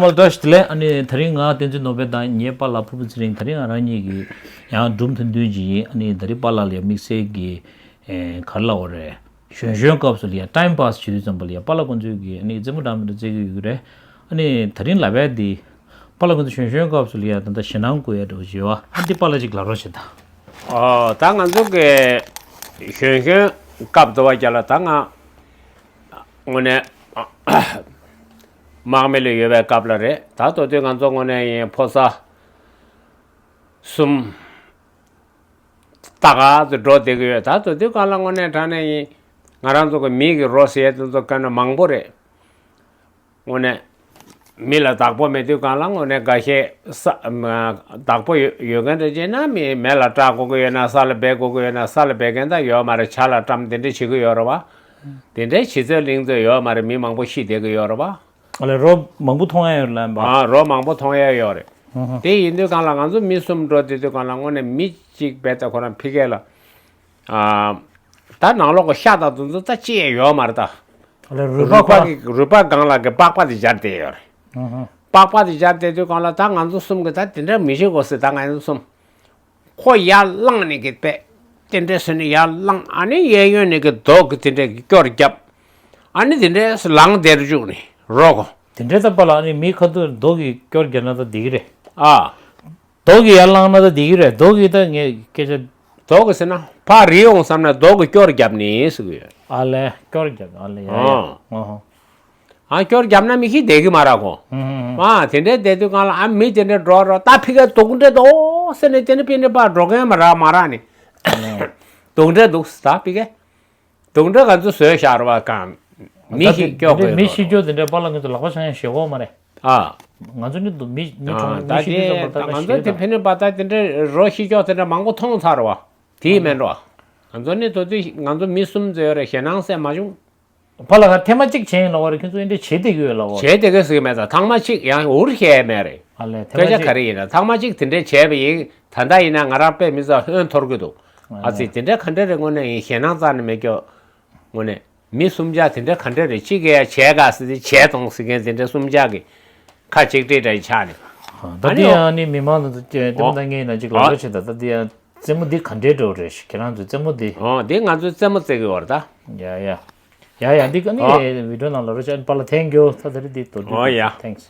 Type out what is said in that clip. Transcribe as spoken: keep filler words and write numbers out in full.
མ་བཀྲ་ཤིས་བདེ་ལེགས། ཨ་ནི་དེ་རིང་ང་བསྟན་འཛིན་ནོར་བུ་དང་ངའི་པཱ་ལགས་ཕུར་བུ་ཚེ་རིང་། དེ་རིང་ང་རང་གཉིས་ཀྱིས་ཡང་སྒྲུང་ཐུང་ཐུང་ཅིག་ཡིན། ཨ་ནི་ད་རིང་པཱ་ལགས་ལ་དམིགས་བསལ་གྱི་ཨེ་ག་རེ་ལབ་དགོས་རེད། གཞོན་གཞོན་སྐབས་སུ་ལ་ཡ་ཊའིམ་པཱ་སི་བྱེད་དུས་ཙམ་པ་ལ་ཡ་པཱ་ལགས་ཁོང་ཚོས་ཀྱིས་ཨ་ནི་རྩེད་མོ་འདྲ་མི་འདྲ་རྩེ་གི་ཡོད་ཀྱི་རེད། ཨ་ནི་དེ་རིང་ལབ་ཡ་འདི་པཱ་ལགས་ཁོང་ཚོ་གཞོན་གཞོན་སྐབས་སུ་ལ་ཡ་ད་ལྟ་ཞེད་སྣང་སྐུལ་ཡ་འདྲ་བོ་ཞིག་ཡོད་པ། ཨ་འདི་པཱ་ལགས་ཅིག་ལབ་རོགས་བྱེད་དང་། ཨོ་ད་ང་ཚོ་གི་གཞོན་གཞོན་སྐབས་དུ་བ་རྒྱ་ལ་ད་ང་དངོས་གནས་དམག་མི་ལ་ཡོད་པའི་སྐབས་ལ་རེད། ད་དོ་དུས་ང་ཚོ་དངོས་གནས་ཡིན་ཕོ་གསར་གསུམ་ད་ག་ཚོད་འགྲོ་བསྡད་ཀྱི་ཡོད། ད་དོ་དུས་སྒང་ལ་དངོས་གནས་དྲང་གནས་ཡིན་ང་རང་ཚོ་གི་མི་གི་རོ་ཟེར་ཡས་དེ་ཚོ་དཀོན་ན་མང་པོ་རེད། དངོས་གནས་མི་ལ་བདག་པོ་མེད་དུས་སྒང་ལ་དངོས་གནས་འགའ་ཤས་ས་མ་བདག་པོ་ཡོད་ཡོད་མཁན་རེད་ཅེ་ན་མི་མེ་ལ་སྐྲག་དགོས་ཀྱི་ཡོད་ན་ས་ལ་སྦས་དགོས་ཀྱི་ཡོད་ན་ས་ལ་སྦས་མཁན་ད་ཡོད་མ་རེད། བྱ་ལ་བཀྲམ་དེ་འདྲས་བྱེད་ཀྱི་ཡོད་རེད་བ། དེ་འདྲས་བྱེད་ཚོད་གླེང་ཚོད་ཡོད་མ་རེད། མི་མང་པོ་ཤི་བསྡད་ཀྱི་ཡོད་རེད་བ། ཨ་ལས་རོ་མང་པོ་མཐོང་ཡ་ཡོད་ལབ་པ། ཨ་རོ་མང་པོ་མཐོང་ཡ་ཡོད་རེད། ཧུ་ཧུ། དེ་ཡིན་དུས་སྒང་ལ་ང་ཚོ་མི་གསུམ་འགྲོ་བསྡད་དུས་སྒང་ལ་དངོས་གནས་མི་གཅིག་བས་ད་ཁོ་རང་ཕི་གེ་ལ་ཨ་ད་ནང་ལོགས་ཀྱི་ཤ་དང་དེ་ཚོ་ད་ཅི་ཡང་ཡོད་མ་རེད་ད། ཨ་ལས་རུས་རུས་པ་པ་གི་རུས་པ་སྒང་ལ་གི་པགས་པ་དེ་སྦྱར་བསྡད་ཡོད་རེད། ཧུ་ཧུ། པགས་པ་དེ་སྦྱར་བསྡད་དུས་སྒང་ལ་ད་ང་ཚོ་གསུམ་གི་ད་དེ་འདྲ་མི་བྱེད་དགོས་ཟེར། ད་ང་ཚོ་གསུམ་ཁོ་ཡར་བླངས་ནས་གི་པས་དེ་འདྲས་ཟེར་ནས་ཡར་བླངས། ཨ་ནི་གཡས་གཡོན་ནས་གི་རྡོ་གི་དེ་འདྲས་གི་སྐྱོར་བརྒྱབ། ཨ་ནི་དེ་འདྲས་ལངས་བསྡད་བཅུག་ནས་རོ་གོ། དེ་འདྲས་ད་པཱ་ལགས་ཨ་ནི་མི་ཁ་ཐུག་རྡོ་གི་སྐྱོར་བརྒྱབ་ན་ད་བསྡད་ཀྱི་རེད། ཨ། རྡོ་གི་ཡར་བླངས་ན་ད་བསྡད་ཀྱི་རེད། རྡོ་གི་ད་ངས་སྐད་ཆ། རྡོ་གི་ཟེར་ན་ཕར་རིལ་འོང་བསམ་ན་རྡོ་གི་སྐྱོར་བརྒྱབ་ནས་ཟེར་གི་ཡོད། ཨ་ལས་སྐྱོར་བརྒྱབ། ཨ་ལས་ཡ་ཡ། ཨོ། ཨོ་ཧོ། ཨ་སྐྱོར་བརྒྱབ་ན་མི་ཤི་བསྡད་གི་མ་རེད་གོ། ཧུམ་ཧུམ་ཧུམ། ཨ་དེ་འདྲས་བསྡད་དུས་སྒང་ལ་ཨ་མི་དེ་འདྲས་འགྲོ་རོགས་ད་ཕི་ག་དུག་འདྲས་འདུག་ཟེར་ནས་དེ་ནས་པི་ནས་པར་འགྲོ་མཁན་མ་རག་མ་རག་ནས་ཨ་ལས། དུག་འདྲས་འདུག་ད་ཕི་ག་དུག་འདྲས་ང་ཚོ་བཟོས་བཞག་རེད་བ། གང་མི་ད་ཤི་དེ་སྐྱོ་དེ་དགོས་མི་རེད་ཤི་རོ། སྐྱོ་དེ་འདྲས་པཱ་ལགས་ང་ཚོ་ལག་པ་འཆང་ཡང་ཞེད་གོ་མ་རེད། ཨ། ང་ཚོ་ནི་དུ་མི་མི་ཨ་གྲོངས་ད་མི་ཤི་དུས་ཙམ་པ་ད་དེ་ང་ང་ཚོ་ཞེད་དེ་དང་། ཕི་ནས་པ་ད་དེ་འདྲས་རོ་ཤི་སྐྱོ་དེ་འདྲས་མང་པོ་མཐོང་ཚར་བ་དེ་ཡིན་མེད་འགྲོ། ང་ཚོ་ནི་དུ་དུས་ང་ཚོ་མི་གསུམ་ཚོ་ཡོད་རེད། ཞེད་སྣང་སེམས་མ་བྱུང་། པཱ་ལགས་ཐེངས་མ་གཅིག་བྱས་ཡིན་ལབ་པ་རེད། ཁྱེད་ཚོ་འདི་འདྲས་བྱེད་བསྡད་ཀྱི་ཡོད་ལབ་པ། བྱས་བསྡད་ཀྱི་ཟེར་གྱི་མེད་ད། ཐེངས་མ་གཅིག་ཡང་འུར་བཤད་ཡས་མེད་རེད། ཨ་ལས་ཐེངས་མ་སྐད་ཆ་གཅིག་ག་རེ་ཡིན་ན་ཐེངས་མ་གཅིག་དེ་འདྲས་བྱས་པ་ཡིན། ད་ལྟ་ཡིན་ན་ང་རང་དཔེ་མི་སྲིད་ཧོན་འཐོར་གྱི་འདུག་ཨ་ཨ་ཙི་ལས། དེ་འདྲས་ག་འདྲས་རེད། དངོས་གནས་ཡིན་ཞེད་སྣང་རྩ་ནས་མེད་ཀྱོ། དངོས་གནས་མི་གསུམ་ཆ་དེ་འདྲས་ག་འདྲས་རེད། གཅིག་གིས་ཡ་བྱས་ག་ཟེར་ཏེ་བྱས་སོང་ཟེར་མཁན་དེ་འདྲས་གསུམ་ཆ་གི་ཁ་གཅིག་སྒྲིལ་འདྲ་ཡི་ཆགས་ནས། ཨ་ད་ཨ་ནི་འདི་ཡང་ནི་མི་མང་ཚོ་ལྟད་མོ་ལྟ་མཁན་ཡིན་ན་གཅིག་ལབ་རོགས་བྱེད་དང་། ད་འདི་ཡང་རྩེད་མོ་འདི་ག་འདྲའི་འགྲོ་རེད། ཁྱེད་རང་ཚོའི་རྩེད་མོ་འདི། ཨོ་འདི་ང་ཚོའི་རྩེད་མོ་རྩེ་གི་ཡོད་རེད་ད། ཡ་ཡ། ཡ་ཡ་འདི་ག་ནི་ཨོ་བི་ཌིའོ་ནང་ལ་རོགས་བྱེད། པཱ་ལགས་thank you། ད་ད་རེད་འདི་དོ་ཨོ་ཡ། Thanks།